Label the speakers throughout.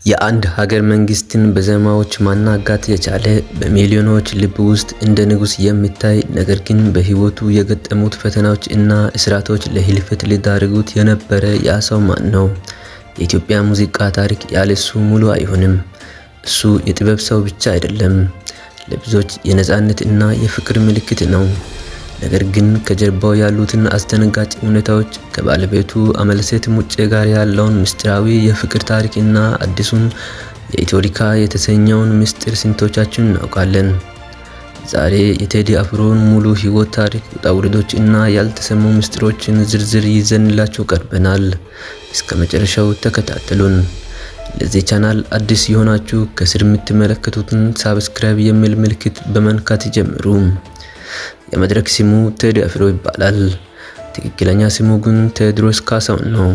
Speaker 1: የአንድ ሀገር መንግስትን በዜማዎች ማናጋት የቻለ፣ በሚሊዮኖች ልብ ውስጥ እንደ ንጉስ የሚታይ፣ ነገር ግን በህይወቱ የገጠሙት ፈተናዎች እና እስራቶች ለህልፈት ሊዳርጉት የነበረ ያ ሰው ማን ነው? የኢትዮጵያ ሙዚቃ ታሪክ ያለሱ ሙሉ አይሆንም። እሱ የጥበብ ሰው ብቻ አይደለም፣ ለብዙዎች የነፃነት እና የፍቅር ምልክት ነው። ነገር ግን ከጀርባው ያሉትን አስደንጋጭ እውነታዎች፣ ከባለቤቱ አምለሰት ሙጬ ጋር ያለውን ምስጢራዊ የፍቅር ታሪክ እና አዲሱን የኢትዮሪካ የተሰኘውን ምስጢር ስንቶቻችን እናውቃለን? ዛሬ የቴዲ አፍሮን ሙሉ ህይወት ታሪክ፣ ውጣ ውረዶች እና ያልተሰሙ ምስጢሮችን ዝርዝር ይዘንላችሁ ቀርበናል። እስከ መጨረሻው ተከታተሉን። ለዚህ ቻናል አዲስ የሆናችሁ ከስር የምትመለከቱትን subscribe የሚል ምልክት በመንካት ይጀምሩ። የመድረክ ስሙ ቴዲ አፍሮ ይባላል። ትክክለኛ ስሙ ግን ቴዎድሮስ ካሳሁን ነው።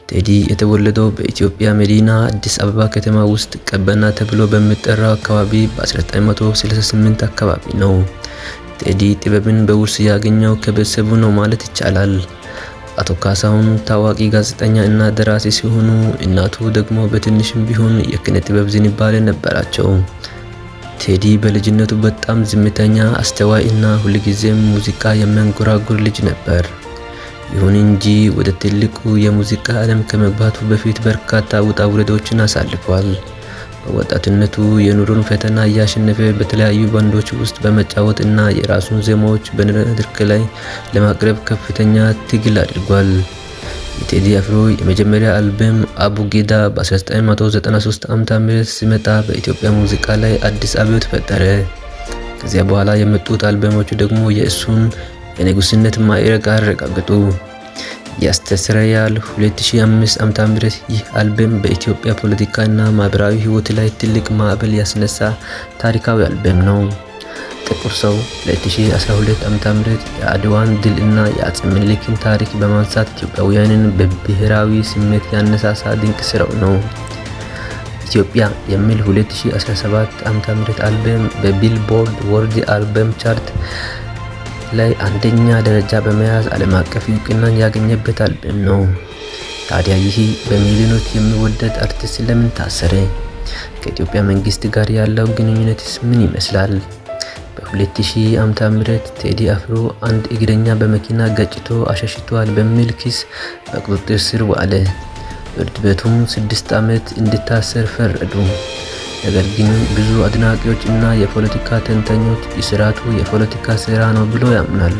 Speaker 1: ቴዲ የተወለደው በኢትዮጵያ መዲና አዲስ አበባ ከተማ ውስጥ ቀበና ተብሎ በሚጠራው አካባቢ በ1968 አካባቢ ነው። ቴዲ ጥበብን በውርስ ያገኘው ከቤተሰቡ ነው ማለት ይቻላል። አቶ ካሳሁን ታዋቂ ጋዜጠኛ እና ደራሲ ሲሆኑ፣ እናቱ ደግሞ በትንሽም ቢሆን የኪነ ጥበብ ዝንባሌ ነበራቸው። ቴዲ በልጅነቱ በጣም ዝምተኛ፣ አስተዋይ እና ሁልጊዜም ሙዚቃ የሚያንጎራጉር ልጅ ነበር። ይሁን እንጂ ወደ ትልቁ የሙዚቃ ዓለም ከመግባቱ በፊት በርካታ ውጣ ውረዶችን አሳልፏል። በወጣትነቱ የኑሮን ፈተና እያሸነፈ በተለያዩ ባንዶች ውስጥ በመጫወት እና የራሱን ዜማዎች በመድረክ ላይ ለማቅረብ ከፍተኛ ትግል አድርጓል። የቴዲ አፍሮ የመጀመሪያ አልበም አቡጊዳ በ1993 ዓ.ም ሲመጣ በኢትዮጵያ ሙዚቃ ላይ አዲስ አብዮት ፈጠረ። ከዚያ በኋላ የመጡት አልበሞቹ ደግሞ የእሱን የንጉስነት ማዕረግ አረጋገጡ። ያስተሰርያል 2005 ዓ.ም ይህ አልበም በኢትዮጵያ ፖለቲካ እና ማህበራዊ ህይወት ላይ ትልቅ ማዕበል ያስነሳ ታሪካዊ አልበም ነው። ጥቁር ሰው 2012 ዓ.ም የአድዋን ድል እና የአፄ ምኒልክን ታሪክ በማንሳት ኢትዮጵያውያንን በብሔራዊ ስሜት ያነሳሳ ድንቅ ስራው ነው። ኢትዮጵያ የሚል 2017 ዓ.ም አልበም በ Billboard World Album Chart ላይ አንደኛ ደረጃ በመያዝ ዓለም አቀፍ እውቅናን ያገኘበት አልበም ነው። ታዲያ ይህ በሚሊዮኖች የሚወደድ አርቲስት ለምን ታሰረ? ከኢትዮጵያ መንግስት ጋር ያለው ግንኙነትስ ምን ይመስላል? በ2000 ዓ.ም ቴዲ አፍሮ አንድ እግረኛ በመኪና ገጭቶ አሸሽቷል በሚል ክስ በቁጥጥር ስር ዋለ። ፍርድ ቤቱም 6 ዓመት እንዲታሰር ፈረዱ። ነገር ግን ብዙ አድናቂዎች እና የፖለቲካ ተንታኞች እስራቱ የፖለቲካ ሴራ ነው ብለው ያምናሉ።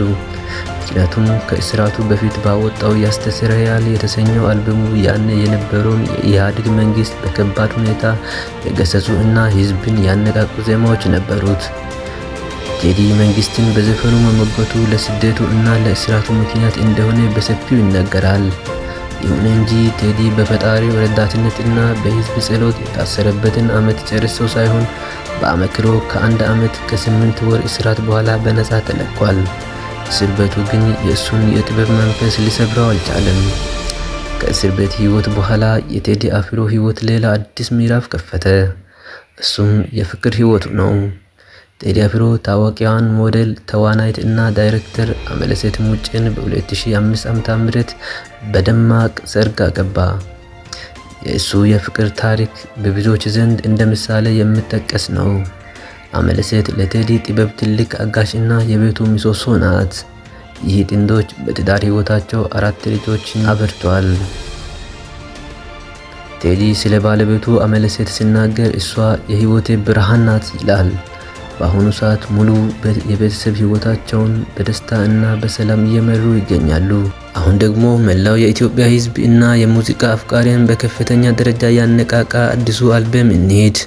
Speaker 1: ምክንያቱም ከእስራቱ በፊት ባወጣው ያስተሰርያል የተሰኘው አልበሙ ያኔ የነበረውን የኢህአዴግ መንግስት በከባድ ሁኔታ የገሰጹ እና ህዝብን ያነቃቁ ዜማዎች ነበሩት። ቴዲ መንግስትን በዘፈኑ መሞገቱ ለስደቱ እና ለእስራቱ ምክንያት እንደሆነ በሰፊው ይነገራል። ይሁን እንጂ ቴዲ በፈጣሪው ረዳትነት እና በህዝብ ጸሎት የታሰረበትን ዓመት ጨርሶ ሳይሆን በአመክሮ ከ1 ዓመት ከ8 ወር እስራት በኋላ በነፃ ተለቋል። እስር ቤቱ ግን የእሱን የጥበብ መንፈስ ሊሰብረው አልቻለም። ከእስር ቤት ህይወት በኋላ የቴዲ አፍሮ ህይወት ሌላ አዲስ ምዕራፍ ከፈተ። እሱም የፍቅር ህይወቱ ነው። ቴዲ አፍሮ ታዋቂዋን ሞዴል፣ ተዋናይት እና ዳይሬክተር አምለሰት ሙጬን በ2005 ዓ.ም በደማቅ ሰርግ አገባ። የእሱ የፍቅር ታሪክ በብዙዎች ዘንድ እንደ ምሳሌ የሚጠቀስ ነው። አምለሰት ለቴዲ ጥበብ ትልቅ አጋዥ እና የቤቱ ምሰሶ ናት። ይህ ጥንዶች በትዳር ህይወታቸው 4 ልጆችን አፍርተዋል። ቴዲ ስለ ባለቤቱ አምለሰት ሲናገር እሷ የህይወቴ ብርሃን ናት ይላል። በአሁኑ ሰዓት ሙሉ የቤተሰብ ህይወታቸውን በደስታ እና በሰላም እየመሩ ይገኛሉ። አሁን ደግሞ መላው የኢትዮጵያ ህዝብ እና የሙዚቃ አፍቃሪያን በከፍተኛ ደረጃ ያነቃቃ አዲሱ አልበም እንሂድ።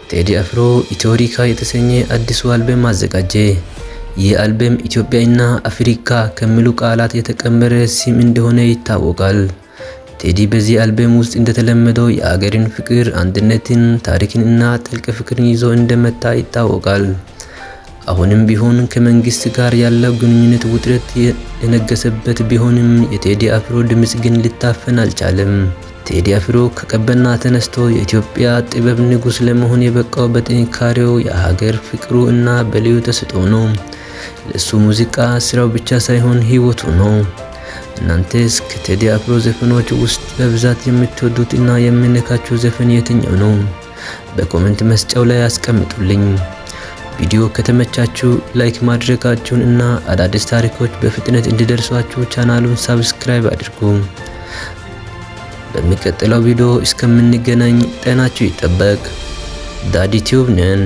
Speaker 1: ቴዲ አፍሮ ኢትዮሪካ የተሰኘ አዲሱ አልበም አዘጋጀ። ይህ አልበም ኢትዮጵያ እና አፍሪካ ከሚሉ ቃላት የተቀመረ ስም እንደሆነ ይታወቃል። ቴዲ በዚህ አልበም ውስጥ እንደተለመደው የአገርን ፍቅር፣ አንድነትን፣ ታሪክን እና ጥልቅ ፍቅርን ይዞ እንደመጣ ይታወቃል። አሁንም ቢሆን ከመንግስት ጋር ያለው ግንኙነት ውጥረት የነገሰበት ቢሆንም የቴዲ አፍሮ ድምጽ ግን ሊታፈን አልቻለም። ቴዲ አፍሮ ከቀበና ተነስቶ የኢትዮጵያ ጥበብ ንጉስ ለመሆን የበቃው በጥንካሬው፣ የሀገር ፍቅሩ እና በልዩ ተሰጥኦው ነው። ለሱ ሙዚቃ ስራው ብቻ ሳይሆን ህይወቱ ነው። እናንተስ ከቴዲ አፍሮ ዘፈኖች ውስጥ በብዛት የምትወዱት እና የሚነካችሁ ዘፈን የትኛው ነው? በ comment መስጫው ላይ አስቀምጡልኝ። ቪዲዮ ከተመቻችሁ like ማድረጋችሁን እና አዳዲስ ታሪኮች በፍጥነት እንዲደርሷችሁ ቻናሉን subscribe አድርጉ። በሚቀጥለው ቪዲዮ እስከምንገናኝ ጤናችሁ ይጠበቅ። ዳዲ ቲዩብ ነን።